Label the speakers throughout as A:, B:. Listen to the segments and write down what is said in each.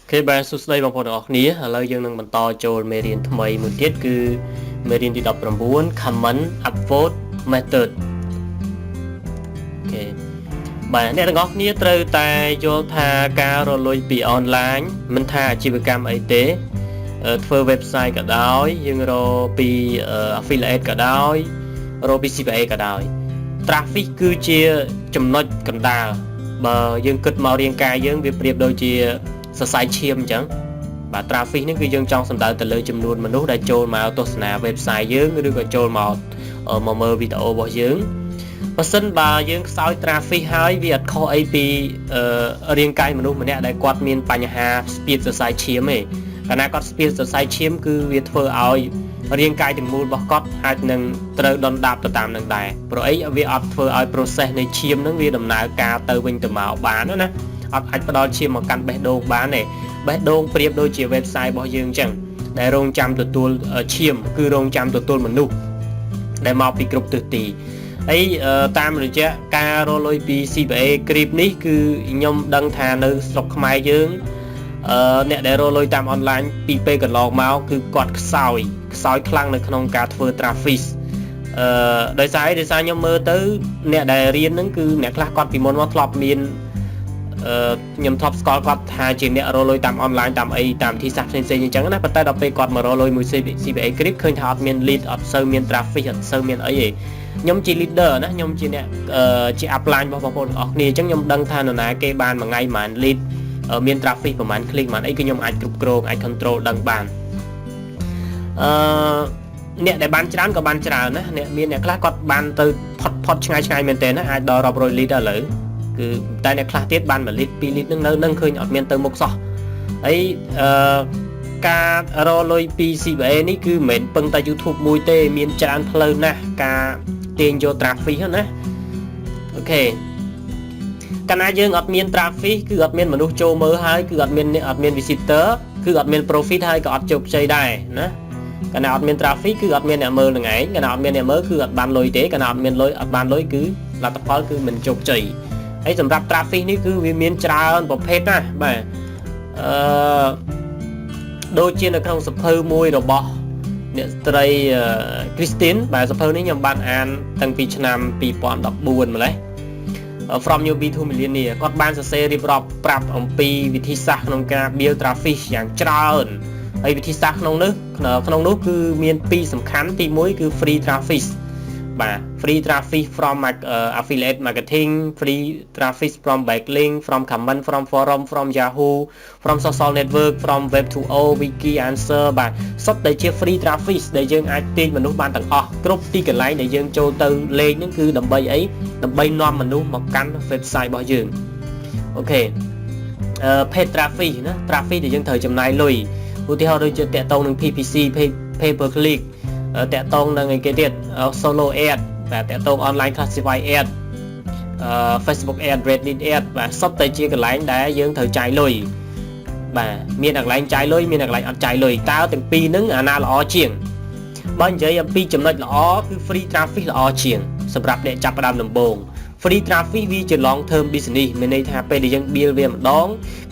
A: OK បាទសួស្តីបងប្អូនទាំងអស់គ្នាឥឡូវយើងនឹងបន្តចូលមេរៀនថ្មីមួយទៀតគឺមេរៀនទី19 Common Upvote Method។ OK បាទអ្នកទាំងអស់គ្នាត្រូវតែយល់ថាការរកលុយពីអនឡាញមិនថាអាជីវកម្មអីទេធ្វើ website ក៏ដោយយើងរកពី affiliate ក៏ដោយរកពី CPA ក៏ដោយ traffic គឺជាចំណុចកណ្ដាលបើយើងគិតមករាងកាយយើងវាប្រៀបដូចជាសរសៃឈាមអញ្ចឹងបាទ traffic នេះគឺយើងចង់សំដៅទៅលើចំនួនមនុស្សដែលចូលមកទស្សនា website យើងឬក៏ចូលមកមកមើលវីដេអូរបស់យើងបើសិនបើយើងខ្សោយ traffic ហើយវាអត់ខុសអីពីរាងកាយមនុស្សម្នាក់ដែលគាត់មានបញ្ហាស្ពាតសរសៃឈាមទេកាលណាគាត់ស្ពាតសរសៃឈាមគឺវាធ្វើឲ្យរាងកាយទាំងមូលរបស់គាត់អាចនឹងត្រូវដុនដាបទៅតាមនឹងដែរព្រោះអីវាអត់ធ្វើឲ្យ process នៃឈាមនឹងវាដំណើរការទៅវិញទៅមកបានណាអត់អាចផ្ដល់ឈាមមកកាន់បេះដូងបានទេបេះដូងប្រៀបដូចជា website របស់យើងអញ្ចឹងដែលរងចាំទទួលឈាមគឺរងចាំទទួលមនុស្សដែលមកពីគ្រប់ទិសទីហើយតាមរយៈការរកលុយពី CPA Grip នេះគឺខ្ញុំដឹងថានៅស្រុកខ្មែរយើងអឺអ្នកដែលរកលុយតាមអនឡាញពីពេលកន្លងមកគឺគាត់ខ្សោយខ្សោយខ្លាំងនៅក្នុងការធ្វើ traffic អឺដោយសារដោយសារខ្ញុំមើលទៅអ្នកដែលរៀនហ្នឹងគឺអ្នកខ្លះគាត់ពីមុនមកធ្លាប់មានអឺខ្ញុំធ្លាប់ស្គាល់គាត់ថាជាអ្នករកលុយតាមអនឡាញតាមអីតាមវិធីសាស្ត្រផ្សេងៗអញ្ចឹងណាប៉ុន្តែដល់ពេលគាត់មករកលុយមួយ CPA Grip ឃើញថាអត់មាន lead អត់សូវមាន traffic អត់សូវមានអីទេខ្ញុំជា leader ណាខ្ញុំជាអ្នកជា upline របស់បងប្អូនទាំងអស់គ្នាអញ្ចឹងខ្ញុំដឹងថានរណាគេបានមួយថ្ងៃប្រហែល lead មាន traffic ប្រហែល click ប្រហែលអីគឺខ្ញុំអាចគ្រប់គ្រងអាច control ដឹងបានអឺអ្នកដែលបានច្រើនក៏បានច្រើនណាអ្នកមានអ្នកខ្លះគាត់បានទៅផុតផុតឆ្ងាយឆ្ងាយមែនទែនណាអាចដល់រាប់រយ lead ដល់ឥឡូវគឺតែអ្នកខ្លះទៀតបាន1លីត្រ2លីត្រនឹងនៅនឹងឃើញអត់មានទៅមុខសោះហើយអឺការរកលុយពី CPA នេះគឺមិនមែនពឹងតែ YouTube មួយទេមានច្រើនផ្លូវណាស់ការទាញយក traffic ណា OK កាលណាយើងអត់មាន traffic គឺអត់មានមនុស្សចូលមើលហើយគឺអត់មានអត់មាន visitor គឺអត់មាន profit ហើយក៏អត់ជោគជ័យដែរណាកាលណាអត់មាន traffic គឺអត់មានអ្នកមើលនឹងឯងកាលណាអត់មានអ្នកមើលគឺអត់បានលុយទេកាលណាអត់មានលុយអត់បានលុយគឺលទ្ធផលគឺមិនជោគជ័យហើយសម្រាប់ traffic នេះគឺវាមានច្រើនប្រភេទណាស់បាទអឺដូចជានៅក្នុងសៀវភៅមួយរបស់អ្នកស្រី Christine បាទសៀវភៅនេះខ្ញុំបានអានតាំងពីឆ្នាំ2014ម្លេះ From Newbie to Millionaire គាត់បានសរសេររៀបរាប់ប្រាប់អំពីវិធីសាស្ត្រក្នុងការ build traffic យ៉ាងច្រើនហើយវិធីសាស្ត្រក្នុងនោះក្នុងនោះគឺមានពីរសំខាន់ទី1គឺ free traffic បាទ free traffic from affiliate marketing, free traffic from backlink, from comment, from forum, from Yahoo, from social network, from web 2o wiki answer បាទសុទ្ធតែជា free traffic ដែលយើងអាចទាញមនុស្សបានទាំងអស់គ្រប់ទីកន្លែងដែលយើងចូលទៅលេងហ្នឹងគឺដើម្បីអីដើម្បីនាំមនុស្សមកកាន់ website របស់យើង OK អឺ paid traffic ណា traffic ដែលយើងត្រូវចំណាយលុយឧទាហរណ៍ដូចជាតាក់ទងនឹង PPC pay per click តាក់ទងនឹងអីគេទៀត solo ad បាទតាក់ទង online classified ad អឺ Facebook ad, Reddit ad បាទសុទ្ធតែជាកន្លែងដែលយើងត្រូវចាយលុយបាទមានកន្លែងចាយលុយមានកន្លែងអត់ចាយលុយតើទាំងពីរហ្នឹងអាណាល្អជាងបើនិយាយអំពីចំណុចល្អគឺ free traffic ល្អជាងសម្រាប់អ្នកចាប់ផ្ដើមដំបូង free traffic វាជា long term business មានន័យថាពេលដែលយើង build វាម្ដង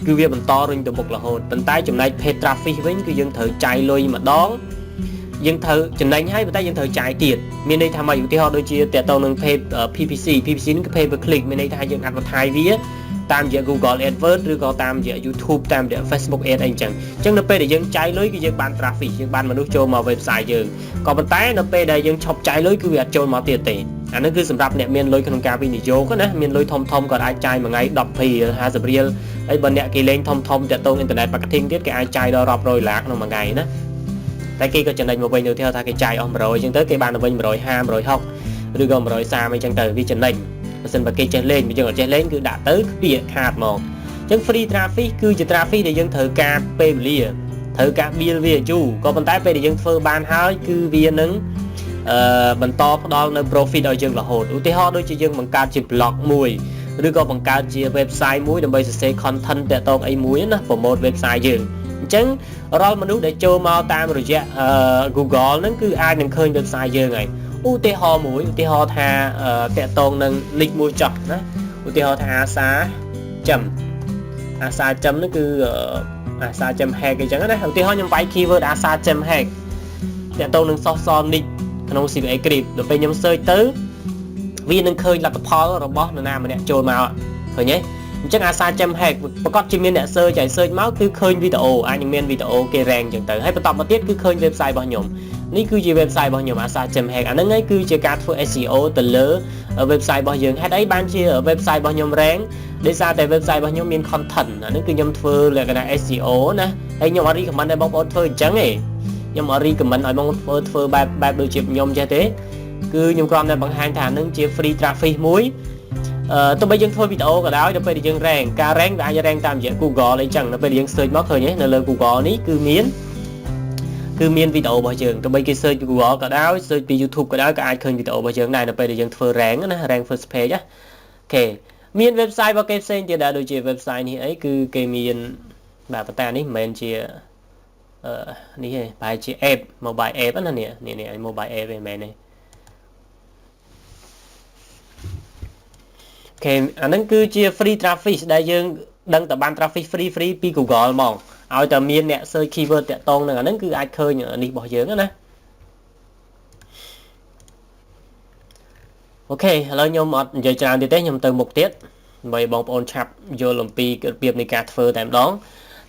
A: គឺវាបន្តរុញទៅមុខរហូតប៉ុន្តែចំណែក paid traffic វិញគឺយើងត្រូវចាយលុយម្ដងយើងត្រូវចំណេញហើយប៉ុន្តែយើងត្រូវចាយទៀតមានន័យថាមកឧទាហរណ៍ដូចជាតកតងនឹង paid PPC PPC នឹងគឺ pay per click មានន័យថាយើង advertise វាតាមរយៈ Google AdWords ឬក៏តាមរយៈ YouTube តាមរយៈ Facebook Ad អីចឹងអញ្ចឹងនៅពេលដែលយើងចាយលុយគឺយើងបាន traffic យើងបានមនុស្សចូលមក website យើងក៏ប៉ុន្តែនៅពេលដែលយើងឈប់ចាយលុយគឺវាអត់ចូលមកទៀតទេអានេះគឺសម្រាប់អ្នកមានលុយក្នុងការវិនិយោគណាមានលុយធំធំគាត់អាចចាយមួយថ្ងៃ10រៀល50រៀលហើយបើអ្នកគេលេងធំធំតាក់ទង internet marketing ទៀតគេអាចចាយដល់រាប់រយដុល្លារក្នុងមួយថ្ងៃណាតែគេក៏ចំណេញមកវិញទៅថាគេចាយអស់100អញ្ចឹងទៅគេបានទៅវិញ150 160ឬក៏130អីចឹងទៅវាចំណេញបើសិនបើគេចេះលេងបើយើងអត់ចេះលេងគឺដាក់ទៅខ្ពៀខាតមកអញ្ចឹង free traffic គឺជា traffic ដែលយើងត្រូវការពេលវេលាត្រូវការ build វាយូរក៏ប៉ុន្តែពេលដែលយើងធ្វើបានហើយគឺវានឹងអឺបន្តផ្ដល់នៅ profit ឲ្យយើងរហូតឧទាហរណ៍ដូចជាយើងបង្កើតជា blog មួយឬក៏បង្កើតជា website មួយដើម្បីសរសេរ content តាក់ទងអីមួយណា promote website យើងអញ្ចឹងរាល់មនុស្សដែលចូលមកតាមរយៈ Google ហ្នឹងគឺអាចនឹងឃើញ website យើងហើយឧទាហរណ៍មួយឧទាហរណ៍ថាតាក់ទងនឹង link មួយចោះណាឧទាហរណ៍ថាអាសាចំអាសាចំហ្នឹងគឺ អាសាចាំ hack អីចឹងណាឧទាហរណ៍ខ្ញុំវាយ keyword អាសាចាំ hack ទាក់ទងនឹង social niche ក្នុង CPA Grip ដល់ពេលខ្ញុំ search ទៅវានឹងឃើញលទ្ធផលរបស់នរណាម្នាក់ចូលមកឃើញទេអញ្ចឹងអាសាចាំ hack ប្រកាសជាមានអ្នក search ហើយ search មកគឺឃើញវីដេអូអាចនឹងមានវីដេអូគេ rank អញ្ចឹងទៅហើយបន្តមកទៀតគឺឃើញ website របស់ខ្ញុំនេះគឺជា website របស់ខ្ញុំអាសាចាំ hack អាហ្នឹងឯងគឺជាការធ្វើ SEO ទៅលើ website របស់យើងហេតុអីបានជា website របស់ខ្ញុំ rank ដោយសារតែ website របស់ខ្ញុំមាន content អាហ្នឹងគឺខ្ញុំធ្វើលក្ខណៈ SEO ណាហើយខ្ញុំអត់ recommend ឲ្យបងប្អូនធ្វើអញ្ចឹងទេខ្ញុំអត់ recommend ឲ្យបងប្អូនធ្វើបែបបែបដូចជាខ្ញុំចេះទេគឺខ្ញុំគ្រាន់តែបង្ហាញថានឹងជា free traffic មួយអឺទោះបីយើងធ្វើវីដេអូក៏ដោយដល់ពេលដែលយើង rank ការ rank វាអាច rank តាមរយៈ Google អីចឹងដល់ពេលដែលយើង search មកឃើញទេនៅលើ Google នេះគឺមានវីដេអូរបស់យើងទោះបីគេ search ពី Google ក៏ដោយ search ពី YouTube ក៏ដោយក៏អាចឃើញវីដេអូរបស់យើងដែរនៅពេលដែលយើងធ្វើ rank ណា rank first page ណាOK មាន website របស់គេផ្សេងទៀតដែរដូចជា website នេះអីគឺគេមានបាទប៉ុន្តែនេះមិនមែនជាអឺនេះទេប្រហែលជា app mobile app ណានេះនេះនេះ mobile app ឯងមែនទេOK អាហ្នឹងគឺជា free traffic ដែលយើងដឹងតែបាន traffic free free ពី Google ហ្មងឲ្យតែមានអ្នក search keyword តាក់ទងនឹងអាហ្នឹងគឺអាចឃើញនេះរបស់យើងណាOK ឥឡូវខ្ញុំអត់និយាយច្រើនទៀតទេខ្ញុំទៅមុខទៀតដើម្បីបងប្អូនឆាប់យល់អំពីរបៀបនៃការធ្វើតែម្ដង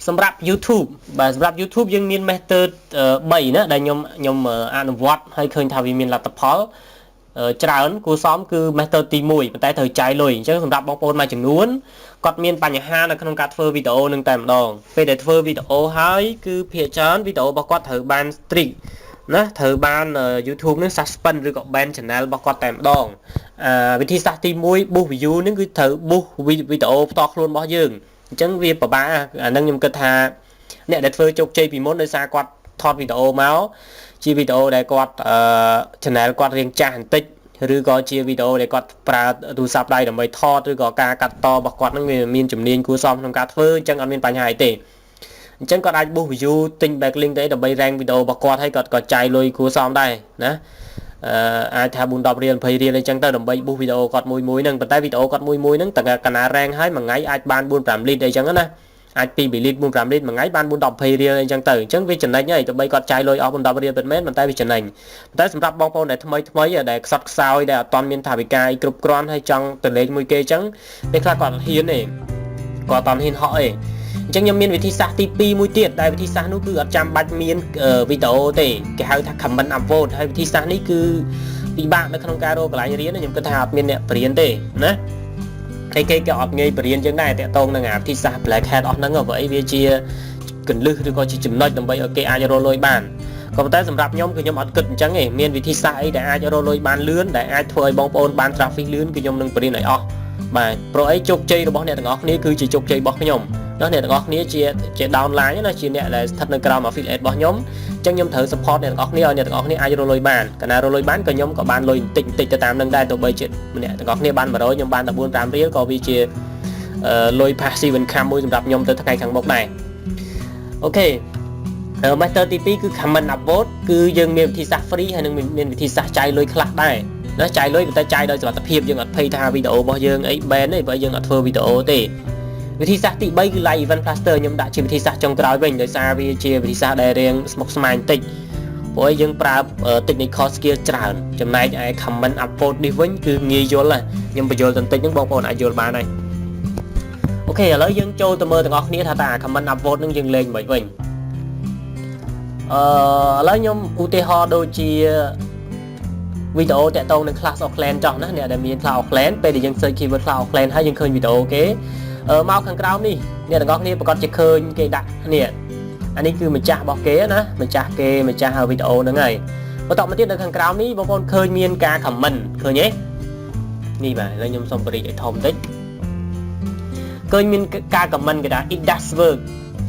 A: សម្រាប់ YouTube បាទសម្រាប់ YouTube យើងមាន method 3ណាដែលខ្ញុំខ្ញុំអនុវត្តហើយឃើញថាវាមានលទ្ធផលច្រើនគួរសមគឺ method ទី1ប៉ុន្តែត្រូវចាយលុយអញ្ចឹងសម្រាប់បងប្អូនមួយចំនួនគាត់មានបញ្ហានៅក្នុងការធ្វើវីដេអូនឹងតែម្ដងពេលដែលធ្វើវីដេអូហើយគឺភាគច្រើនវីដេអូរបស់គាត់ត្រូវបាន strict ណាត្រូវបាន YouTube នឹង suspend ឬក៏ ban channel របស់គាត់តែម្ដងអឺវិធីសាស្ត្រទី1 boost view នឹងគឺត្រូវ boost វីដេអូផ្ទាល់ខ្លួនរបស់យើងអញ្ចឹងវាពិបាកអានឹងខ្ញុំគិតថាអ្នកដែលធ្វើជោគជ័យពីមុនដោយសារគាត់ថតវីដេអូមកជាវីដេអូដែលគាត់អឺ channel គាត់រៀងចាស់បន្តិចឬក៏ជាវីដេអូដែលគាត់ប្រើទូរស័ព្ទដៃដើម្បីថតឬក៏ការកាត់តរបស់គាត់នឹងវាមានជំនាញគួរសមក្នុងការធ្វើអញ្ចឹងអត់មានបញ្ហាអីទេអញ្ចឹងគាត់អាច boost view ទិញ backlink ទៅដើម្បី rank វីដេអូរបស់គាត់ហើយគាត់ក៏ចាយលុយគួរសមដែរណាអឺអាចថា4 10រៀល20រៀលអីចឹងទៅដើម្បី boost វីដេអូគាត់មួយមួយហ្នឹងប៉ុន្តែវីដេអូគាត់មួយមួយហ្នឹងតើកាលណា rank ហើយមួយថ្ងៃអាចបាន4 5លីត្រអីចឹងណាអាច2លីត្រ4 5លីត្រមួយថ្ងៃបាន4 10 20រៀលអីចឹងទៅអញ្ចឹងវាចំណេញហើយទោះបីគាត់ចាយលុយអស់4 10រៀលពិតមែនប៉ុន្តែវាចំណេញប៉ុន្តែសម្រាប់បងប្អូនដែលថ្មីថ្មីដែលខ្សត់ខ្សោយដែលអត់ទាន់មានថវិកាអីគ្រប់គ្រាន់ហើយចង់ទៅលេងមួយគេអញ្ចឹងពេលខ្លះគាត់អត់ហ៊ានទេគាត់អត់ហ៊ានហក់ទេអញ្ចឹងខ្ញុំមានវិធីសាស្ត្រទី2មួយទៀតដែលវិធីសាស្ត្រនោះគឺអត់ចាំបាច់មានវីដេអូទេគេហៅថា comment upvote ហើយវិធីសាស្ត្រនេះគឺពិបាកនៅក្នុងការរកកន្លែងរៀនខ្ញុំគិតថាអត់មានអ្នកបរៀនទេណាហើយគេក៏អត់ងាយបរៀនយើងដែរតាក់ទងនឹងអាវិធីសាស្ត្រ black hat អស់ហ្នឹងព្រោះអីវាជាកលឹះឬក៏ជាចំណុចដើម្បីឲ្យគេអាចរកលុយបានក៏ប៉ុន្តែសម្រាប់ខ្ញុំគឺខ្ញុំអត់គិតអញ្ចឹងទេមានវិធីសាស្ត្រអីដែលអាចរកលុយបានលឿនដែលអាចធ្វើឲ្យបងប្អូនបាន traffic លឿនគឺខ្ញុំនឹងបរៀនឲ្យអស់បាទព្រោះអីជោគជ័យរបស់អ្នកទាំងអស់គ្នាគឺជាជោគជ័យរបស់ខ្ញុំណាអ្នកទាំងអស់គ្នាជាជា downline ណាជាអ្នកដែលស្ថិតនៅក្រោម affiliate របស់ខ្ញុំអញ្ចឹងខ្ញុំត្រូវ support អ្នកទាំងអស់គ្នាឲ្យអ្នកទាំងអស់គ្នាអាចរកលុយបានកាលណារកលុយបានក៏ខ្ញុំក៏បានលុយបន្តិចបន្តិចទៅតាមនឹងដែរទោះបីជាម្នាក់ទាំងអស់គ្នាបាន100ខ្ញុំបានតែ4 5រៀលក៏វាជាលុយ passive income មួយសម្រាប់ខ្ញុំទៅថ្ងៃខាងមុខដែរ OK method ទី2គឺ comment upvote គឺយើងមានវិធីសាស្ត្រ free ហើយនឹងមានវិធីសាស្ត្រចាយលុយខ្លះដែរណាចាយលុយប៉ុន្តែចាយដោយសុវត្ថិភាពយើងអត់ភ័យថាវីដេអូរបស់យើងអី ban ទេបើយើងអត់ធ្វើវីដេអូទេវិធីសាស្ត្រទី3គឺ live event plaster ខ្ញុំដាក់ជាវិធីសាស្ត្រចុងក្រោយវិញដោយសារវាជាវិធីសាស្ត្រដែលរៀងស្មុគស្មាញបន្តិចព្រោះយើងប្រើ technical skill ច្រើនចំណែកឯ comment upvote នេះវិញគឺងាយយល់ខ្ញុំបញ្យល់បន្តិចហ្នឹងបងប្អូនអាចយល់បានហើយ OK ឥឡូវយើងចូលទៅមើលទាំងអស់គ្នាថាតើ comment upvote ហ្នឹងយើងលេងមិនវិញអឺឥឡូវខ្ញុំឧទាហរណ៍ដូចជាវីដេអូតាក់ទងនឹង Clash of Clans ចោះណាអ្នកដែលមាន Clash of Clans ពេលដែលយើង search keyword Clash of Clans ហើយយើងឃើញវីដេអូគេមកខាងក្រោមនេះអ្នកទាំងអស់គ្នាប្រកាសជាឃើញគេដាក់នេះអានេះគឺម្ចាស់របស់គេណាម្ចាស់គេម្ចាស់វីដេអូហ្នឹងហើយបន្តមកទៀតនៅខាងក្រោមនេះបងប្អូនឃើញមានការ comment ឃើញទេនេះបាទឥឡូវខ្ញុំសុំបរិយាឲ្យធំបន្តិចឃើញមានការ comment គេថា "It does work,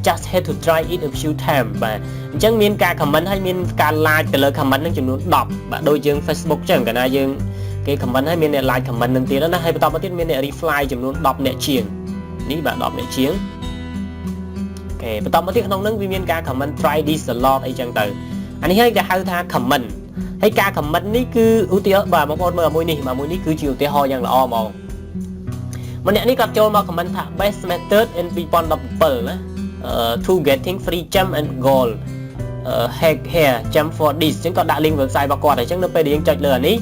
A: just had to try it a few times." បាទអញ្ចឹងមានការ comment ហើយមានការ like ទៅលើ comment ហ្នឹងចំនួន10បាទដូចយើង Facebook ចឹងកាលណាយើងគេ comment ហើយមានអ្នក like comment នឹងទៀតណាហើយបន្តមកទៀតមានអ្នក reply ចំនួន10អ្នកជាងនេះបាទ10អ្នកជាង OK បន្តមកទៀតក្នុងហ្នឹងវាមានការ comment "Try this a lot" អីចឹងទៅអានេះហើយគេហៅថា comment ហើយការ comment នេះគឺឧទាហរណ៍បាទបងប្អូនមើលមួយនេះបាទមួយនេះគឺជាឧទាហរណ៍យ៉ាងល្អហ្មងម្នាក់នេះគាត់ចូលមក comment ថា "Best method in 2017" ណា to getting free gem and gold hack here gem for this អញ្ចឹងគាត់ដាក់ link website របស់គាត់អញ្ចឹងនៅពេលដែលយើងចុចលើអានេះ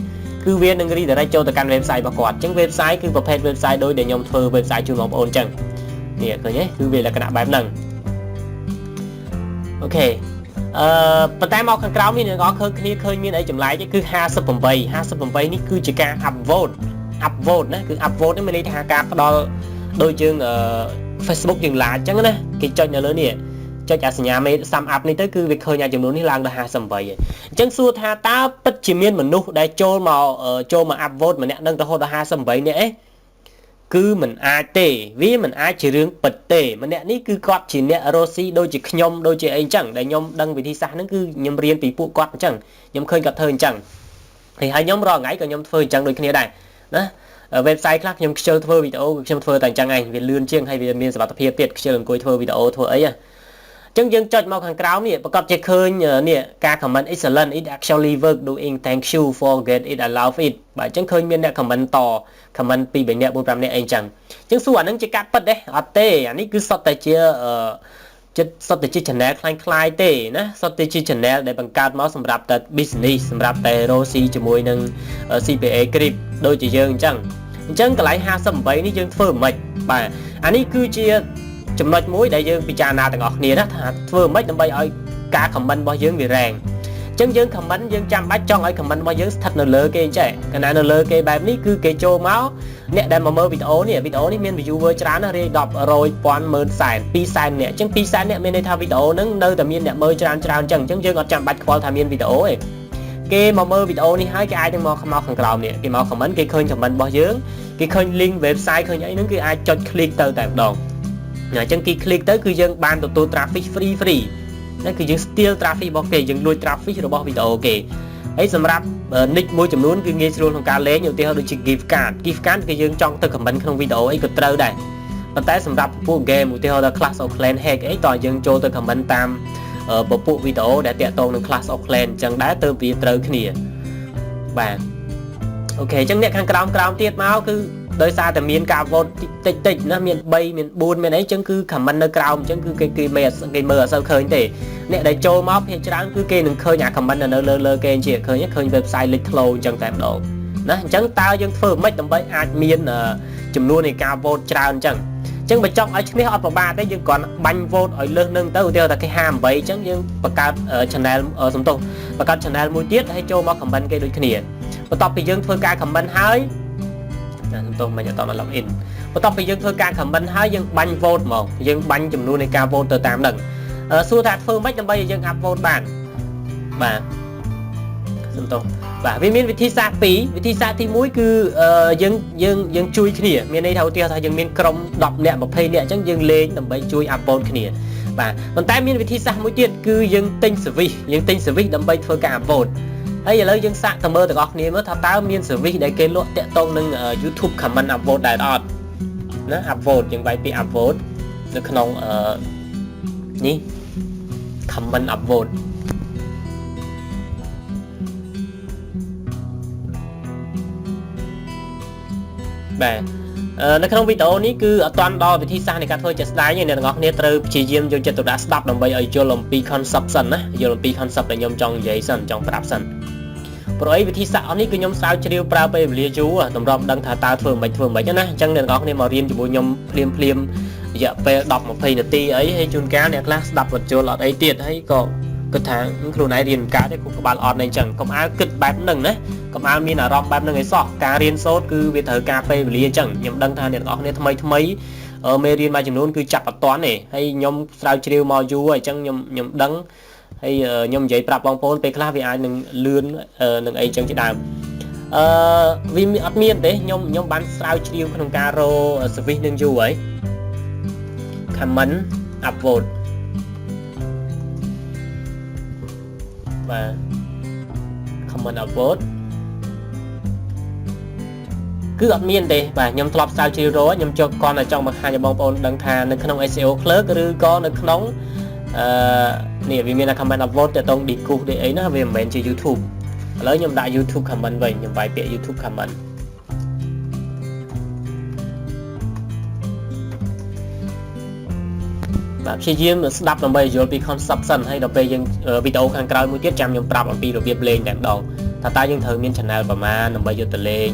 A: គឺវានឹង redirect ចូលទៅកាន់ website របស់គាត់អញ្ចឹង website គឺប្រភេទ website ដូចដែលខ្ញុំធ្វើ website ជូនបងប្អូនអញ្ចឹងនេះឃើញទេគឺវាលក្ខណៈបែបហ្នឹង OK អឺប៉ុន្តែមកខាងក្រោមនេះអ្នកនរឃើញគ្នាឃើញមានអីចម្លែកទេគឺ58 58នេះគឺជាការ upvote upvote ណាគឺ upvote នេះមានន័យថាការផ្ដល់ដូចយើងអឺ Facebook យើង like អញ្ចឹងណាគេចុចនៅលើនេះចុចអាសញ្ញាមេ thumb up នេះទៅគឺវាឃើញអាចំនួននេះឡើងដល់58ហើយអញ្ចឹងសួរថាតើពិតជាមានមនុស្សដែលចូលមកចូលមក upvote ម្នាក់នឹងរហូតដល់58នាក់អេគឺមិនអាចទេវាមិនអាចជារឿងពិតទេម្នាក់នេះគឺគាត់ជាអ្នករស់ស៊ីដូចជាខ្ញុំដូចជាអីអញ្ចឹងដែលខ្ញុំដឹងវិធីសាស្ត្រហ្នឹងគឺខ្ញុំរៀនពីពួកគាត់អញ្ចឹងខ្ញុំឃើញគាត់ធ្វើអញ្ចឹងហើយហើយខ្ញុំរាល់ថ្ងៃក៏ខ្ញុំធ្វើអញ្ចឹងដូចគ្នាដែរណា website ខ្លះខ្ញុំខ្ជិលធ្វើវីដេអូគឺខ្ញុំធ្វើតែអញ្ចឹងឯងវាលឿនជាងហើយវាមានសុវត្ថិភាពទៀតខ្ជិលអង្គុយធ្វើវីដេអូធ្វើអីហ៎អញ្ចឹងយើងចុចមកខាងក្រោមនេះប្រកាសជាឃើញនេះការ comment excellent, it actually work doing, thank you for get it, I love it បាទអញ្ចឹងឃើញមានអ្នក comment ត comment 2 3នាក់4 5នាក់អីអញ្ចឹងអញ្ចឹងសួរអានឹងជាការពិតទេអត់ទេអានេះគឺសុទ្ធតែជាចិត្តសុទ្ធតែជា channel ក្លាយៗទេណាសុទ្ធតែជា channel ដែលបង្កើតមកសម្រាប់តែ business សម្រាប់តែរកស៊ីជាមួយនឹង CPA Grip ដូចជាយើងអញ្ចឹងអញ្ចឹងកន្លែង58នេះយើងធ្វើមិនបាទអានេះគឺជាចំណុចមួយដែលយើងពិចារណាទាំងអស់គ្នាណាថាធ្វើមិនដើម្បីឲ្យការ comment របស់យើងវារែងអញ្ចឹងយើង comment យើងចាំបាច់ចង់ឲ្យ comment របស់យើងស្ថិតនៅលើគេអញ្ចឹងកាលណានៅលើគេបែបនេះគឺគេចូលមកអ្នកដែលមកមើលវីដេអូនេះវីដេអូនេះមាន viewer ច្រើនណាស់រាយ10 100ពាន់ម៉ឺនសែន2សែនអ្នកអញ្ចឹង2សែនអ្នកមានន័យថាវីដេអូហ្នឹងនៅតែមានអ្នកមើលច្រើនច្រើនអញ្ចឹងអញ្ចឹងយើងអត់ចាំបាច់ខ្វល់ថាមានវីដេអូទេគេមកមើលវីដេអូនេះហើយគេអាចនឹងមកមកខាងក្រោមនេះគេមក comment គេឃើញ comment របស់យើងគេឃើញ link website ឃើញអីហ្នឹងគឺអាចចុច click ទៅតែម្ដងអញ្ចឹងគេ click ទៅគឺយើងបានទទួល traffic free free ណាគឺយើង steal traffic របស់គេយើងលួច traffic របស់វីដេអូគេហើយសម្រាប់ niche មួយចំនួនគឺងាយស្រួលក្នុងការលេងឧទាហរណ៍ដូចជា gift card gift card គឺយើងចង់ទៅ comment ក្នុងវីដេអូអីក៏ត្រូវដែរប៉ុន្តែសម្រាប់ពួក game ឧទាហរណ៍ថា Clash of Clans hack អីតើយើងចូលទៅ comment តាមពពួកវីដេអូដែលតាក់ទងនឹង Clash of Clans អញ្ចឹងដែរទៅវាត្រូវគ្នាបាទ OK អញ្ចឹងអ្នកខាងក្រោមក្រោមទៀតមកគឺដោយសារតែមានការ vote តិចតិចណាមាន3មាន4មានអីអញ្ចឹងគឺ comment នៅក្រោមអញ្ចឹងគឺគេគេមិនគេមើលអត់សូវឃើញទេអ្នកដែលចូលមកភាគច្រើនគឺគេនឹងឃើញអា comment នៅលើលើគេជាឃើញឃើញ website លេចធ្លោអញ្ចឹងតែម្ដងណាអញ្ចឹងតើយើងធ្វើម៉េចដើម្បីអាចមានចំនួននៃការ vote ច្រើនអញ្ចឹងអញ្ចឹងបើចង់ឲ្យឈ្នះអត់ពិបាកទេយើងគ្រាន់បាញ់ vote ឲ្យលើសនឹងទៅឧទាហរណ៍ថាគេ58អញ្ចឹងយើងបង្កើត channel សំទោសបង្កើត channel មួយទៀតហើយចូលមក comment គេដូចគ្នាបន្ទាប់ពីយើងធ្វើការ comment ហើយណាសំទោសមិនអត់ត log in បន្ទាប់ពីយើងធ្វើការ comment ហើយយើងបាញ់ vote ហ្មងយើងបាញ់ចំនួននៃការ vote ទៅតាមនឹងសួរថាធ្វើម៉េចដើម្បីឲ្យយើង up vote បានបាទសំទោសបាទវាមានវិធីសាស្ត្រពីរវិធីសាស្ត្រទី1គឺយើងយើងយើងជួយគ្នាមានន័យថាឧទាហរណ៍ថាយើងមានក្រុម10នាក់20នាក់អញ្ចឹងយើងលេងដើម្បីជួយ up vote គ្នាបាទប៉ុន្តែមានវិធីសាស្ត្រមួយទៀតគឺយើងទិញ service យើងទិញ service ដើម្បីធ្វើការ up vote ហើយឥឡូវយើងសាកទៅមើលទាំងអស់គ្នាមើលថាតើមាន service ដែលគេលក់តាក់ទងនឹង YouTube comment upvote ដែរអត់ណា upvote យើងវាយពី upvote នៅក្នុងអឺនេះ comment upvote បាទនៅក្នុងវីដេអូនេះគឺអត់ទាន់ដល់វិធីសាស្ត្រនៃការធ្វើជាក់ស្ដែងទេអ្នកទាំងអស់គ្នាត្រូវព្យាយាមយកចិត្តទុកដាក់ស្ដាប់ដើម្បីឲ្យយល់អំពី concept សិនណាយល់អំពី concept ដែលខ្ញុំចង់និយាយសិនចង់ប្រាប់សិនព្រោះអីវិធីសាស្ត្រអស់នេះគឺខ្ញុំស្រាវជ្រាវប្រើពេលវេលាយូរតម្រាប់ដឹងថាតើធ្វើមិនធ្វើមិនណាអញ្ចឹងអ្នកទាំងអស់គ្នាមករៀនជាមួយខ្ញុំភ្លាមភ្លាមរយៈពេល10 20នាទីអីហើយជួនកាលអ្នកខ្លះស្ដាប់អត់យល់អត់អីទៀតហើយក៏គិតថាខ្លួនឯងរៀនមិនកើតទេគូក្បាលអត់អីចឹងកុំអើគិតបែបហ្នឹងណាកុំអើមានអារម្មណ៍បែបហ្នឹងឯសោះការរៀនសូត្រគឺវាត្រូវការពេលវេលាអញ្ចឹងខ្ញុំដឹងថាអ្នកទាំងអស់គ្នាថ្មីថ្មីមេរៀនមួយចំនួនគឺចាប់អត់ទាន់ទេហើយខ្ញុំស្រាវជ្រាវមកយូរហើយអញ្ចឹងខ្ញុំខ្ញុំដឹងហើយខ្ញុំនិយាយប្រាប់បងប្អូនពេលខ្លះវាអាចនឹងលឿននឹងអីចឹងជាដើមអឺវាអត់មានទេខ្ញុំខ្ញុំបានស្រាវជ្រាវក្នុងការរក service នឹងយូរហើយ comment upvote បាទ comment upvote គឺអត់មានទេបាទខ្ញុំធ្លាប់ស្រាវជ្រាវរកខ្ញុំចុះគាត់តែចង់បង្ហាញឲ្យបងប្អូនដឹងថានៅក្នុង SEO Clerk ឬក៏នៅក្នុងអឺនេះវាមាន comment upvote តទៅ Disqus ទេអីណាវាមិនមែនជា YouTube ឥឡូវខ្ញុំដាក់ YouTube comment វិញខ្ញុំវាយពាក្យ YouTube comment បាទព្យាយាមស្ដាប់ដើម្បីយល់ពី concept សិនហើយដល់ពេលយើងវីដេអូខាងក្រោយមួយទៀតចាំខ្ញុំប្រាប់អំពីរបៀបលេងតែម្ដងថាតើយើងត្រូវមាន channel ប្រមាណដើម្បីយកទៅលេង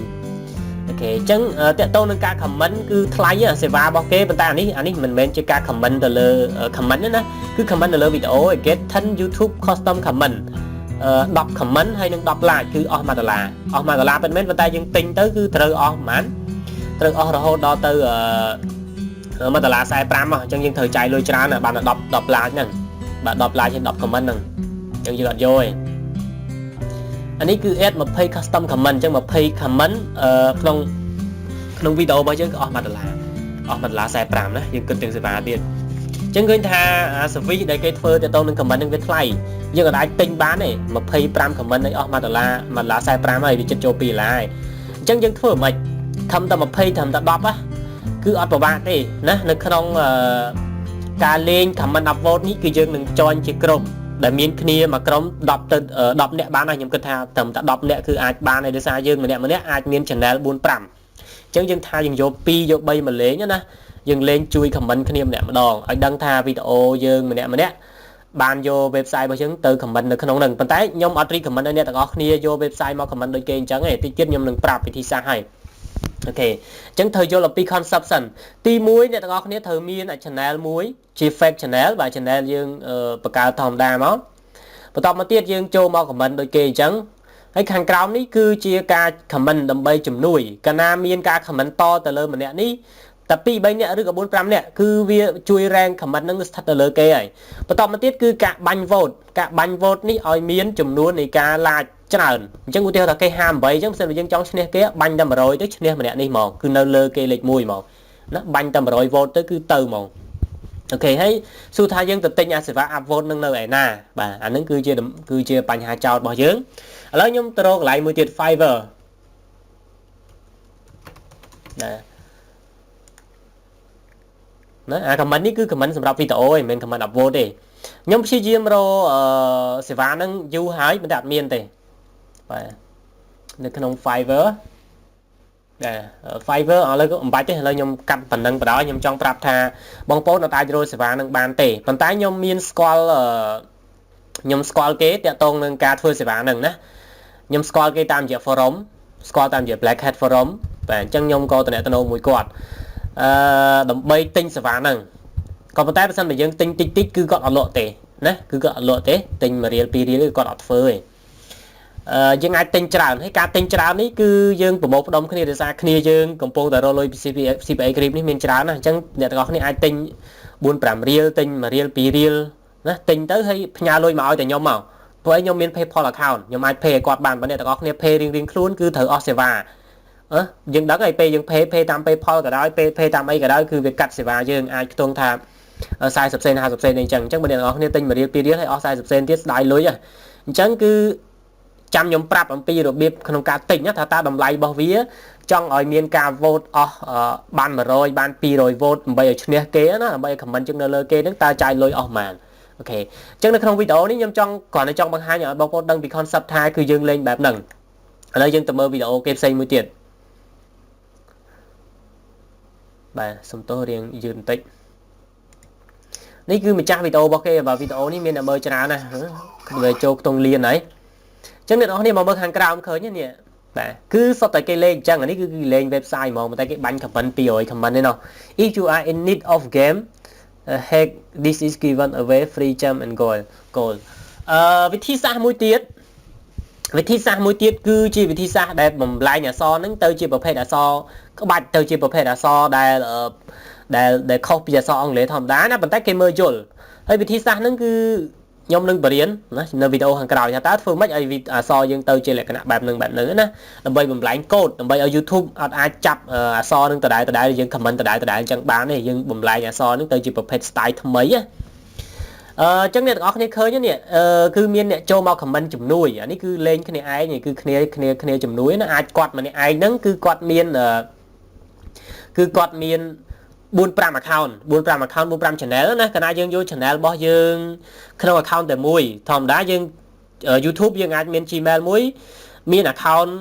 A: OK អញ្ចឹងតកតងនឹងការ comment គឺថ្លៃសេវារបស់គេប៉ុន្តែអានេះអានេះមិនមែនជាការ comment ទៅលើ comment ទេណាគឺ comment ទៅលើវីដេអូ get 10 YouTube custom comment 10 comment ហើយនឹង10 like គឺអស់1ដុល្លារអស់1ដុល្លារពិតមែនប៉ុន្តែយើងទិញទៅគឺត្រូវអស់ប្រហែលត្រូវអស់រហូតដល់ទៅ1ដុល្លារ45អញ្ចឹងយើងត្រូវចាយលុយច្រើនបាន10 10 like ហ្នឹងបាទ10 like ហើយ10 comment ហ្នឹងអញ្ចឹងយើងអត់យកទេអានេះគឺ add 20 custom comment អញ្ចឹង20 comment ក្នុងក្នុងវីដេអូរបស់យើងក៏អស់1ដុល្លារអស់1ដុល្លារ45ណាយើងគិតទាំងសេវាទៀតអញ្ចឹងឃើញថា service ដែលគេធ្វើទៅនឹង comment នឹងវាថ្លៃយើងក៏អាចទិញបានទេ25 comment នេះអស់1ដុល្លារ1ដុល្លារ45ហើយវាចិត្តចូល2ដុល្លារហើយអញ្ចឹងយើងធ្វើមិនធំតែ20ធំតែ10ណាគឺអត់ពិបាកទេណានៅក្នុងការលេង comment upvote នេះគឺយើងនឹង join ជាក្រុមដែលមានគ្នាមួយក្រុម10ទៅ10នាក់បានហើយខ្ញុំគិតថាត្រឹមតែ10នាក់គឺអាចបានហើយដោយសារយើងម្នាក់ម្នាក់អាចមាន channel 4 5អញ្ចឹងយើងថាយើងយក2យក3មកលេងណាយើងលេងជួយ comment គ្នាម្នាក់ម្ដងឲ្យដឹងថាវីដេអូយើងម្នាក់ម្នាក់បានយក website របស់យើងទៅ comment នៅក្នុងហ្នឹងប៉ុន្តែខ្ញុំអត់ recommend ឲ្យអ្នកទាំងអស់គ្នាយក website មក comment ដូចគេអញ្ចឹងទេតិចទៀតខ្ញុំនឹងប្រាប់វិធីសាស្ត្រឲ្យ OK អញ្ចឹងត្រូវយល់អំពី concept សិនទី1អ្នកទាំងអស់គ្នាត្រូវមាន channel មួយជា fake channel បាទ channel យើងបង្កើតធម្មតាមកបន្តមកទៀតយើងចូលមក comment ដូចគេអញ្ចឹងហើយខាងក្រោមនេះគឺជាការ comment ដើម្បីជំនួយកាលណាមានការ comment តទៅលើម្នាក់នេះតែ2 3នាក់ឬក៏4 5នាក់គឺវាជួយ rank comment នឹងស្ថិតទៅលើគេហើយបន្តមកទៀតគឺការបាញ់ vote ការបាញ់ vote នេះឲ្យមានចំនួននៃការ like ច្រើនអញ្ចឹងឧទាហរណ៍ថាគេ58អញ្ចឹងបើសិនបើយើងចង់ឈ្នះគេបាញ់តែ100ទៅឈ្នះម្នាក់នេះហ្មងគឺនៅលើគេលេខ1ហ្មងណាបាញ់តែ100 vote ទៅគឺទៅហ្មង OK ហើយសួរថាយើងទៅទិញអាសេវា upvote នឹងនៅឯណាបាទអានឹងគឺជាបញ្ហាចោទរបស់យើងឥឡូវខ្ញុំទៅរកកន្លែងមួយទៀត Fiverr ណាណាអា comment នេះគឺ comment សម្រាប់វីដេអូឯងមិនមែន comment upvote ទេខ្ញុំព្យាយាមរកសេវាហ្នឹងយូរហើយប៉ុន្តែអត់មានទេបាទនៅក្នុង Fiverr បាទ Fiverr ឥឡូវក៏មិនបាច់ទេឥឡូវខ្ញុំកាត់ប៉ុណ្ណឹងបណ្ដោយខ្ញុំចង់ប្រាប់ថាបងប្អូនអត់អាចរកសេវានឹងបានទេប៉ុន្តែខ្ញុំមានស្គាល់ខ្ញុំស្គាល់គេតាក់ទងនឹងការធ្វើសេវាហ្នឹងណាខ្ញុំស្គាល់គេតាមរយៈ forum ស្គាល់តាមរយៈ Black Hat forum បាទអញ្ចឹងខ្ញុំក៏តំណតំណងមួយគាត់ដើម្បីទិញសេវាហ្នឹងក៏ប៉ុន្តែបើសិនបើយើងទិញតិចតិចគឺគាត់អត់លក់ទេណាគឺគាត់អត់លក់ទេទិញ1រៀល2រៀលគឺគាត់អត់ធ្វើទេអឺយើងអាចទិញច្រើនហើយការទិញច្រើននេះគឺយើងប្រមូលផ្ដុំគ្នាដោយសារគ្នាយើងកំពុងតែរកលុយពី CPA Grip នេះមានច្រើនណាស់អញ្ចឹងអ្នកទាំងអស់គ្នាអាចទិញ4 5រៀលទិញ1រៀល2រៀលណាទិញទៅហើយផ្ញើលុយមកឲ្យតែខ្ញុំមកព្រោះឯងខ្ញុំមាន PayPal account ខ្ញុំអាច pay ឲ្យគាត់បានបើអ្នកទាំងអស់គ្នា pay រៀងៗខ្លួនគឺត្រូវអស់សេវាអឺយើងដឹងហើយពេលយើង pay pay តាម PayPal ក៏ដោយ pay pay តាមអីក៏ដោយគឺវាកាត់សេវាយើងអាចខ្ទង់ថា40សេន50សេនអីចឹងអញ្ចឹងបើអ្នកទាំងអស់គ្នាទិញ1រៀល2រៀលហើយអស់40សេនទៀតស្ដាយលុយអញ្ចឹងគឺចាំខ្ញុំប្រាប់អំពីរបៀបក្នុងការទិញថាតើតម្លៃរបស់វាចង់ឲ្យមានការ vote អស់បាន100បាន200 vote ដើម្បីឲ្យឈ្នះគេណាដើម្បីឲ្យ comment ជាងនៅលើគេហ្នឹងតើចាយលុយអស់ប៉ុន្មាន OK អញ្ចឹងនៅក្នុងវីដេអូនេះខ្ញុំចង់គ្រាន់តែចង់បង្ហាញឲ្យបងប្អូនដឹងពី concept ថាគឺយើងលេងបែបហ្នឹងឥឡូវយើងទៅមើលវីដេអូគេផ្សេងមួយទៀតបាទសុំទោសរៀងយឺតបន្តិចនេះគឺម្ចាស់វីដេអូរបស់គេបាទវីដេអូនេះមានអ្នកមើលច្រើនណាស់វាចូលខ្ទង់លានហើយអញ្ចឹងអ្នកនរគ្នាមកមើលខាងក្រោមឃើញនេះបាទគឺសុទ្ធតែគេលេងអញ្ចឹងអានេះគឺគេលេង website ហ្មងតែគេបាញ់ comment 200 comment ទេណោះ If you are in need of game hack, this is given away free gem and gold gold វិធីសាស្ត្រមួយទៀតវិធីសាស្ត្រមួយទៀតគឺជាវិធីសាស្ត្រដែលបំលែងអក្សរហ្នឹងទៅជាប្រភេទអក្សរក្បាច់ទៅជាប្រភេទអក្សរដែលដែលដែលខុសពីអក្សរអង់គ្លេសធម្មតាណាប៉ុន្តែគេមើលយល់ហើយវិធីសាស្ត្រហ្នឹងគឺខ្ញុំនឹងបរៀនណានៅវីដេអូខាងក្រោយថាតើធ្វើម៉េចឲ្យអក្សរយើងទៅជាលក្ខណៈបែបហ្នឹងបែបហ្នឹងណាដើម្បីបំលែងកូដដើម្បីឲ្យ YouTube អត់អាចចាប់អក្សរហ្នឹងដដែលដដែលយើង comment ដដែលដដែលអញ្ចឹងបានទេយើងបំលែងអក្សរហ្នឹងទៅជាប្រភេទ style ថ្មីណាអឺចឹងអ្នកទាំងអស់គ្នាឃើញនេះអឺគឺមានអ្នកចូលមក comment ជំនួយអានេះគឺលេងគ្នាឯងគឺគ្នាគ្នាគ្នាជំនួយណាអាចគាត់ម្នាក់ឯងហ្នឹងគឺគាត់មានគឺគាត់មាន4 5 account 4 5 account 4 5 channel ណាកាលណាយើងយក channel របស់យើងក្នុង account តែមួយធម្មតាយើង YouTube យើងអាចមាន Gmail មួយមាន account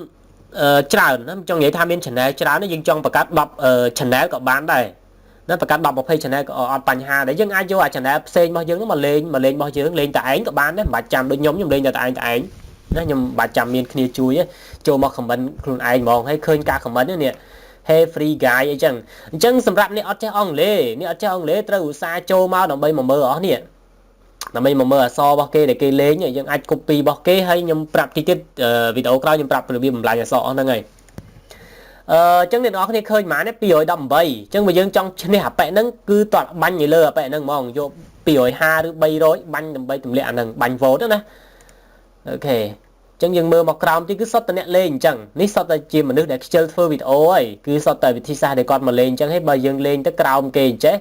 A: ច្រើនណាចង់និយាយថាមាន channel ច្រើនយើងចង់បង្កើត10 channel ក៏បានដែរ ណាបង្កើត10 20 channel ក៏អត់បញ្ហាដែរយើងអាចយកអា channel ផ្សេងរបស់យើងហ្នឹងមកលេងមកលេងរបស់យើងលេងតែឯងក៏បានដែរមិនបាច់ចាំដូចខ្ញុំខ្ញុំលេងតែឯងតែឯងណាខ្ញុំមិនបាច់ចាំមានគ្នាជួយទេចូលមក comment ខ្លួនឯងហ្មងហើយឃើញការ comment នេះ Hey free guy អីចឹងអញ្ចឹងសម្រាប់អ្នកអត់ចេះអង់គ្លេសអ្នកអត់ចេះអង់គ្លេសត្រូវឧស្សាហ៍ចូលមកដើម្បីមកមើលអស់នេះដើម្បីមកមើលអក្សររបស់គេដែលគេលេងយើងអាច copy របស់គេហើយខ្ញុំប្រាប់តិចទៀតវីដេអូក្រោយខ្ញុំប្រាប់របៀបបំលែងអក្សរអស់ហ្នឹងហើយអឺអញ្ចឹងអ្នកនរគ្នាឃើញប៉ុន្មាន218អញ្ចឹងបើយើងចង់ឈ្នះអាប៉ែហ្នឹងគឺតើបាញ់ឲ្យលើអាប៉ែហ្នឹងហ្មងយក250ឬ300បាញ់ដើម្បីទម្លាក់អាហ្នឹងបាញ់ vote ណាOK អញ្ចឹងយើងមើលមកក្រោមទីគឺសុទ្ធតែអ្នកលេងអញ្ចឹងនេះសុទ្ធតែជាមនុស្សដែលខ្ជិលធ្វើវីដេអូហើយគឺសុទ្ធតែវិធីសាស្ត្រដែលគាត់មកលេងអញ្ចឹងហើយបើយើងលេងទៅក្រោមគេអញ្ចេះ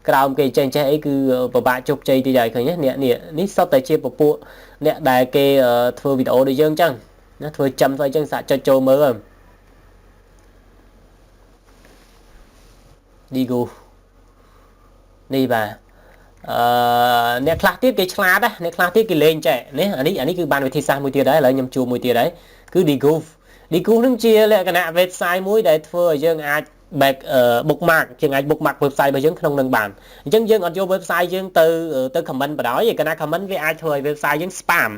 A: ក្រោមគេអញ្ចេះអញ្ចេះអីគឺពិបាកជោគជ័យតិចហើយឃើញទេអ្នកនេះនេះសុទ្ធតែជាពពួកអ្នកដែលគេធ្វើវីដេអូដូចយើងអញ្ចឹងណាធ្វើចាំធ្វើអញ្ចឹងសាកចុចចូលមើលឌីហ្គូនេះបាទអឺអ្នកខ្លះទៀតគេឆ្លាតណាអ្នកខ្លះទៀតគេលេងចេះនេះអានេះអានេះគឺបានវិធីសាស្ត្រមួយទៀតដែរឥឡូវខ្ញុំជួបមួយទៀតហើយគឺ Degoof Degoof នឹងជាលក្ខណៈ website មួយដែលធ្វើឲ្យយើងអាច back bookmark យើងអាច bookmark website របស់យើងក្នុងនឹងបានអញ្ចឹងយើងអត់យក website យើងទៅទៅ comment បណ្ដោយឯកាលណា comment វាអាចធ្វើឲ្យ website យើង spam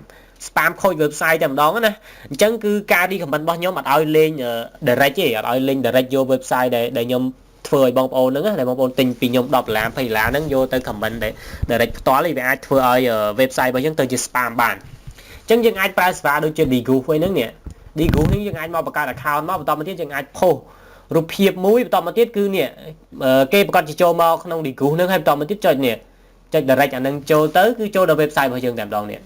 A: spam ខូច website តែម្ដងណាអញ្ចឹងគឺការ recommend របស់ខ្ញុំអត់ឲ្យលេង direct ទេអត់ឲ្យលេង direct យក website ដែលដែលខ្ញុំធ្វើឲ្យបងប្អូនហ្នឹងដែលបងប្អូនទិញពីខ្ញុំ10ដុល្លារ20ដុល្លារហ្នឹងយកទៅ comment direct ផ្ទាល់ឯងវាអាចធ្វើឲ្យ website របស់យើងទៅជា spam បានអញ្ចឹងយើងអាចប្រើសេវាដូចជា Degoof អីហ្នឹងនេះ Degoof នេះយើងអាចមកបង្កើត account មកបន្តមកទៀតយើងអាច post រូបភាពមួយបន្តមកទៀតគឺនេះគេប្រកាសជាចូលមកក្នុង Degoof ហ្នឹងហើយបន្តមកទៀតចុចនេះចុច direct អាហ្នឹងចូលទៅគឺចូលដល់ website របស់យើងតែម្ដងនេះ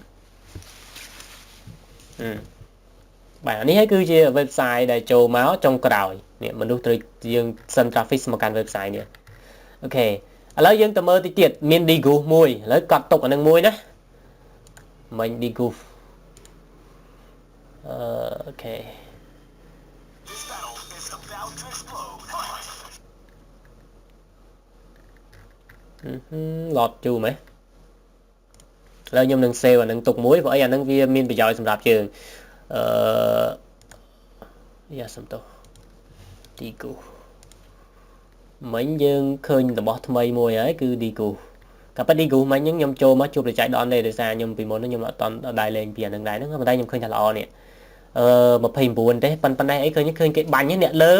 A: បាទនេះហើយគឺជា website ដែលចូលមកចុងក្រោយនេះមនុស្សត្រូវយើង send traffic មកកាន់ website នេះOK ឥឡូវយើងទៅមើលតិចទៀតមាន Degoof មួយឥឡូវកត់ទុកអានឹងមួយណាមិញ Degoof អឺ OK
B: This battle is about to explode.
A: ឡតជូម៉េះឥឡូវខ្ញុំនឹង save អានឹងទុកមួយព្រោះអីអានឹងវាមានប្រយោជន៍សម្រាប់យើងអឺយ៉ាសំទោស Degoof មិញយើងឃើញរបស់ថ្មីមួយហើយគឺ Degoof ក៏ប៉ុន្តែ Degoof មិញហ្នឹងខ្ញុំចូលមកជួបប្រច័យដនទេដោយសារខ្ញុំពីមុនខ្ញុំអត់តន់ដែរលេងពីអានឹងដែរហ្នឹងប៉ុន្តែខ្ញុំឃើញថាល្អនេះអឺ29ទេប៉ុន្តែអីឃើញឃើញគេបាញ់អ្នកលើ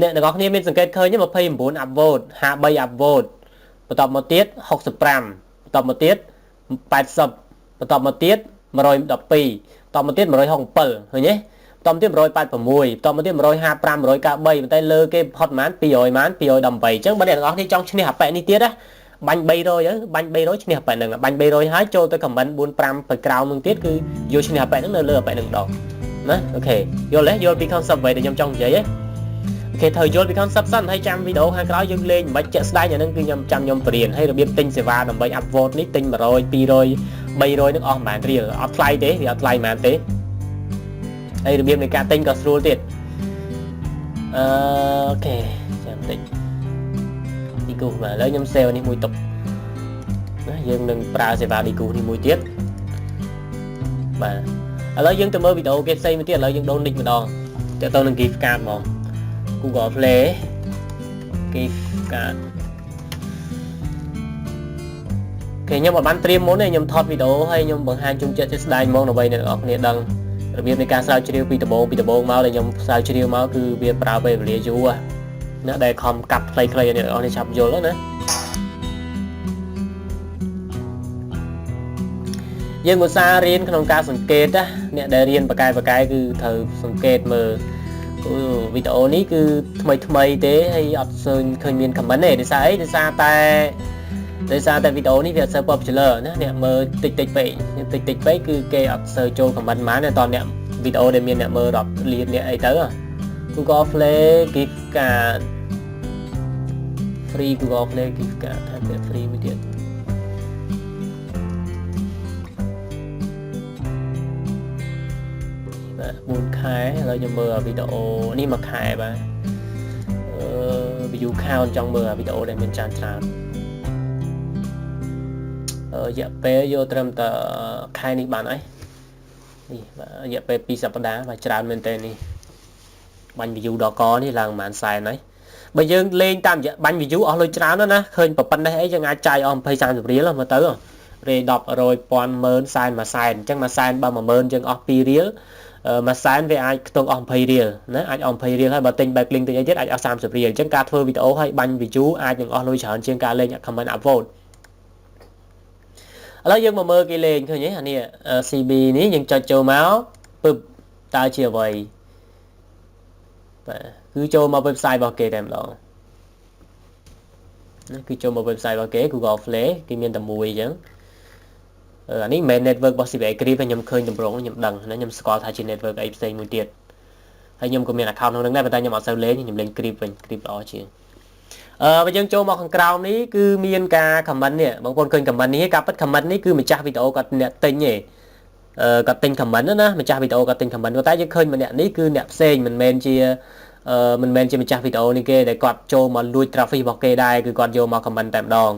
A: អ្នកទាំងអស់គ្នាមានសង្កេតឃើញ29 upvote 53 upvote បន្ទាប់មកទៀត65បន្ទាប់មកទៀត80បន្ទាប់មកទៀត112បន្ទាប់មកទៀត167ឃើញទេបន្ទាប់ទៀត186បន្ទាប់មកទៀត155 193ប៉ុន្តែលើគេផុតប្រហែល200ប្រហែល218អញ្ចឹងបើអ្នកទាំងអស់គ្នាចង់ឈ្នះអាប៉ែនេះទៀតណាបាញ់300ទៅបាញ់300ឈ្នះអាប៉ែហ្នឹងបាញ់300ហើយចូលទៅ comment 4 5ទៅក្រោមនឹងទៀតគឺយកឈ្នះអាប៉ែហ្នឹងនៅលើអាប៉ែហ្នឹងម្ដងណា OK យល់ទេយល់ពី concept អ្វីដែលខ្ញុំចង់និយាយទេ OK ត្រូវយល់ពី concept សិនហើយចាំវីដេអូខាងក្រោយយើងលេងមិនជាក់ស្ដែងអាហ្នឹងគឺខ្ញុំចាំខ្ញុំបរៀនហើយរបៀបទិញសេវាដើម្បី upvote នេះទិញ100 200 300នឹងអស់ប្រហែលរៀលអត់ថ្លៃទេវាអត់ថ្លៃប៉ុន្មានទេហើយរបៀបនៃការទិញក៏ស្រួលទៀតអឺ OK ចាំតិច Degoof បាទឥឡូវខ្ញុំ save នេះមួយទុកណាយើងនឹងប្រើសេវា Degoof នេះមួយទៀតបាទឥឡូវយើងទៅមើលវីដេអូគេផ្សេងមួយទៀតឥឡូវយើងដូរ nick ម្ដងតើទៅនឹង gift card ហ្មង Google Play gift card គេខ្ញុំអត់បានត្រៀមមុនទេខ្ញុំថតវីដេអូហើយខ្ញុំបង្ហាញជុំចិត្តជាស្ដែងហ្មងដើម្បីអ្នកនរគ្នាដឹងរបៀបនៃការស្រាវជ្រាវពីដំបូងពីដំបូងមកដែលខ្ញុំស្រាវជ្រាវមកគឺវាប្រើពេលវេលាយូរណាដែលខំកាប់ខ្លីៗឲ្យអ្នកនរគ្នាឆាប់យល់ណាយើងឧស្សាហ៍រៀនក្នុងការសង្កេតណាអ្នកដែលរៀនបកកែបកកែគឺត្រូវសង្កេតមើលវីដេអូនេះគឺថ្មីថ្មីទេហើយអត់សើឃើញមាន comment ទេដោយសារអីដោយសារតែដោយសារតែវីដេអូនេះវាអត់សូវ popular ណាអ្នកមើលតិចតិចពេកតិចតិចពេកគឺគេអត់សូវចូល comment ហ្មងទេតអ្នកវីដេអូដែលមានអ្នកមើលរាប់លានអ្នកអីទៅ Google Play gift card free Google Play gift card ថាវា free មួយទៀតបាទ4ខែឥឡូវខ្ញុំមើលវីដេអូនេះមួយខែបាទអឺ view count ចង់មើលវីដេអូដែលមានច្រើនច្រើនរយៈពេលយកត្រឹមតែខែនេះបានហើយនេះបាទរយៈពេល2សប្តាហ៍បាទច្រើនមែនតើនេះបាញ់ view ដល់កនេះឡើងប្រហែលសែនហើយ បើយើងលេងតាមរយៈបាញ់ view អស់លុយច្រើនណាស់ណាឃើញប៉ុណ្ណេះអីយើងអាចចាយអស់20 30រៀលមើលទៅរេ10 100ពាន់ម៉ឺនសែនមួយសែនអញ្ចឹងមួយសែនបើ10000យើងអស់2រៀលមួយសែនវាអាចខ្ទង់អស់20រៀលណាអាចអស់20រៀលហើយបើទិញ backlink ទិញអីទៀតអាចអស់30រៀលអញ្ចឹងការធ្វើវីដេអូឲ្យបាញ់ view អាចនឹងអស់លុយច្រើនជាងការលេង comment upvote។ ឥឡូវយើងមកមើលគេលេងឃើញទេអានេះ CB នេះយើងចុចចូលមកពឹបតើជាអ្វីបាទគឺចូលមក website របស់គេតែម្ដងណាគឺចូលមក website របស់គេ Google Play គេមានតែមួយអញ្ចឹងអានេះមិនមែន network របស់ CPA Grip ទេខ្ញុំឃើញតម្រងខ្ញុំដឹងណាខ្ញុំស្គាល់ថាជា network អីផ្សេងមួយទៀតហើយខ្ញុំក៏មាន account ក្នុងហ្នឹងដែរប៉ុន្តែខ្ញុំអត់សូវលេងខ្ញុំលេង Grip វិញ Grip ល្អជាងបើយើងចូលមកខាងក្រោមនេះគឺមានការ comment នេះបងប្អូនឃើញ comment នេះការពិត comment នេះគឺម្ចាស់វីដេអូគាត់អ្នកទិញទេគាត់ទិញ comment ណាម្ចាស់វីដេអូគាត់ទិញ comment ប៉ុន្តែយើងឃើញម្នាក់នេះគឺអ្នកផ្សេងមិនមែនជាម្ចាស់វីដេអូនេះគេដែលគាត់ចូលមកលួច traffic របស់គេដែរគឺគាត់យកមក comment តែម្ដង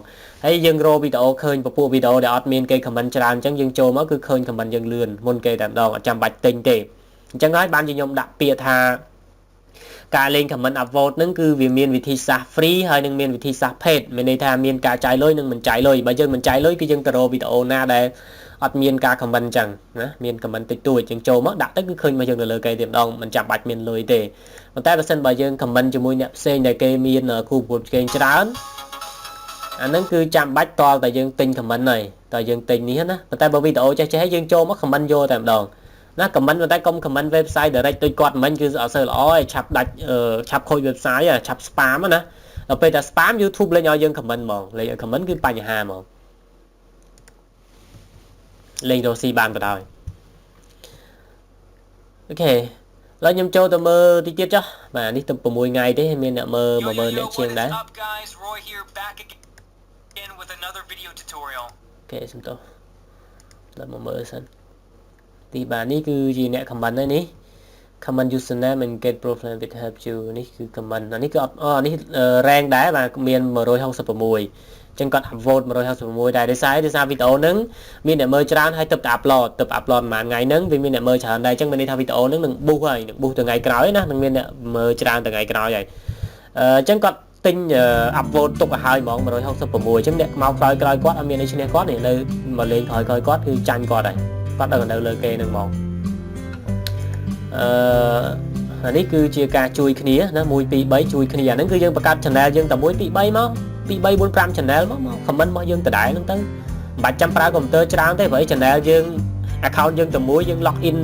A: ហើយយើងរកវីដេអូឃើញពពួកវីដេអូដែលអត់មានគេ comment ច្រើនអញ្ចឹងយើងចូលមកគឺឃើញ comment យើងលឿនមុនគេតែម្ដងអត់ចាំបាច់ទិញទេអញ្ចឹងហើយបានជាខ្ញុំដាក់ពាក្យថាការលេង comment upvote ហ្នឹងគឺវាមានវិធីសាស្ត្រ free ហើយនឹងមានវិធីសាស្ត្រ paid មានន័យថាមានការចាយលុយនិងមិនចាយលុយបើយើងមិនចាយលុយគឺយើងទៅរកវីដេអូណាដែលអត់មានការ comment អញ្ចឹងណាមាន comment តិចតួចយើងចូលមកដាក់ទៅគឺឃើញមកយើងនៅលើគេតែម្ដងមិនចាំបាច់មានលុយទេប៉ុន្តែបើសិនបើយើង comment ជាមួយអ្នកផ្សេងដែលគេមានគូប្រកួតប្រជែងច្រើនអាហ្នឹងគឺចាំបាច់តតែយើងទិញ comment ហើយតើយើងទិញនេះណាប៉ុន្តែបើវីដេអូចេះចេះយើងចូលមក comment យកតែម្ដងណា comment ប៉ុន្តែកុំ comment website direct ដូចគាត់មិញគឺអត់សូវល្អទេឆាប់ដាច់ឆាប់ខូច website ឆាប់ spam ណាដល់ពេលតែ spam YouTube លេងឲ្យយើង comment ហ្មងលេងឲ្យ comment គឺបញ្ហាហ្មងលេងរកស៊ីបានបណ្ដោយ OK ឥឡូវខ្ញុំចូលទៅមើលតិចទៀតចុះបាទនេះទៅ6ថ្ងៃទេមានអ្នកមើល10000អ្នកជាងដែរ
B: Up guys, Roy here, back again with another video tutorial.
A: OK សុំទោសដល់មកមើលសិនទីបាទនេះគឺជាអ្នក comment ហើយនេះ comment username and get profile with help you នេះគឺ comment អានេះគឺអត់អូអានេះ rank ដែរបាទមាន166ចឹងគាត់ upvote 166ដែរដោយសារវីដេអូហ្នឹងមានអ្នកមើលច្រើនហើយទៅតែ upload ទៅ upload ប្រហែលថ្ងៃហ្នឹងវាមានអ្នកមើលច្រើនដែរចឹងមានន័យថាវីដេអូហ្នឹងនឹង boost ហើយនឹង boost ទៅថ្ងៃក្រោយណានឹងមានអ្នកមើលច្រើនទៅថ្ងៃក្រោយហើយអញ្ចឹងគាត់ទិញ upvote ទុកឲ្យហើយហ្មង166អញ្ចឹងអ្នកមកក្រោយក្រោយគាត់អត់មានអីឈ្នះគាត់នេះនៅមកលេងក្រោយក្រោយគាត់គឺចាញ់គាត់ហើយគាត់ដឹងនៅលើគេនឹងហ្មងអឺអានេះគឺជាការជួយគ្នាណា1 2 3ជួយគ្នាអាហ្នឹងគឺយើងបង្កើត channel យើងតែ1 2 3មក2 3 4 5 channel មកមក comment របស់យើងដដែលហ្នឹងទៅមិនបាច់ចាំប្រើកុំព្យូទ័រច្រើនទេព្រោះអី channel យើង account យើងតែមួយយើង log in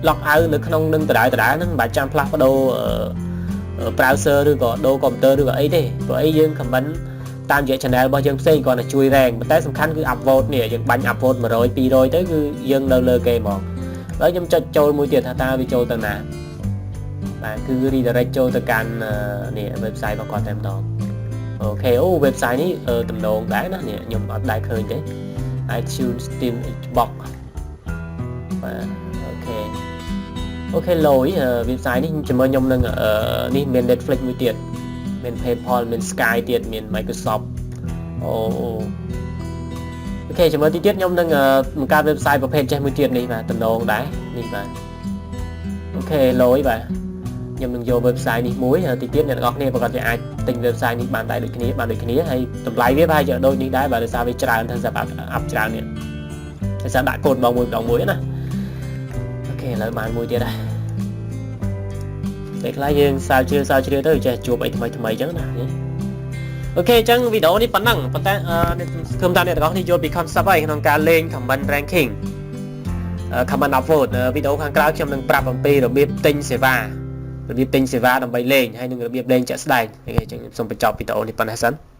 A: log out នៅក្នុងនឹងដដែលដដែលហ្នឹងមិនបាច់ចាំផ្លាស់ប្ដូរ browser ឬក៏ដូរកុំព្យូទ័រឬក៏អីទេព្រោះអីយើង comment តាមរយៈ channel របស់យើងផ្សេងគ្រាន់តែជួយ rank ប៉ុន្តែសំខាន់គឺ upvote នេះយើងបាញ់ upvote 100 200ទៅគឺយើងនៅលើគេហ្មងហើយខ្ញុំចុចចូលមួយទៀតថាតើវាចូលទៅណាបាទគឺ redirect ចូលទៅកាន់នេះ website របស់គាត់តែម្ដង OK អូ website នេះទំនងដែរណានេះខ្ញុំអត់ដែរឃើញទេ iTunes Steam Xbox បាទ OK OK លយ website នេះជាមួយខ្ញុំនឹងនេះមាន Netflix មួយទៀតមាន PayPal មាន Sky ទៀតមាន Microsoft អូ OK ជាមួយទីទៀតខ្ញុំនឹងបង្កើត website ប្រភេទចេះមួយទៀតនេះបាទតំណងដែរនេះបាទ OK លយបាទខ្ញុំនឹងយក website នេះមួយហើយទីទៀតអ្នកទាំងអស់គ្នាប្រកាសជាអាចទិញ website នេះបានដែរដូចគ្នាបានដូចគ្នាហើយតម្លៃវាប្រហែលជាដូចនេះដែរបាទដោយសារវាច្រើនទៅសម្រាប់ up ច្រើននេះដោយសារដាក់កូដម្ដងមួយម្ដងមួយណា OK ឥឡូវបានមួយទៀតដែរពេលខ្លះយើងសាវជ្រាវសាវជ្រាវទៅចេះជួបអីថ្មីថ្មីអញ្ចឹងណា OK អញ្ចឹងវីដេអូនេះប៉ុណ្ណឹងប៉ុន្តែខ្ញុំថាអ្នកទាំងអស់គ្នាយល់ពី concept ហើយក្នុងការលេង comment ranking comment upvote វីដេអូខាងក្រៅខ្ញុំនឹងប្រាប់អំពីរបៀបទិញសេវារបៀបទិញសេវាដើម្បីលេងហើយនិងរបៀបលេងជាក់ស្ដែង OK អញ្ចឹងខ្ញុំសូមបញ្ចប់វីដេអូនេះប៉ុណ្ណេះសិន។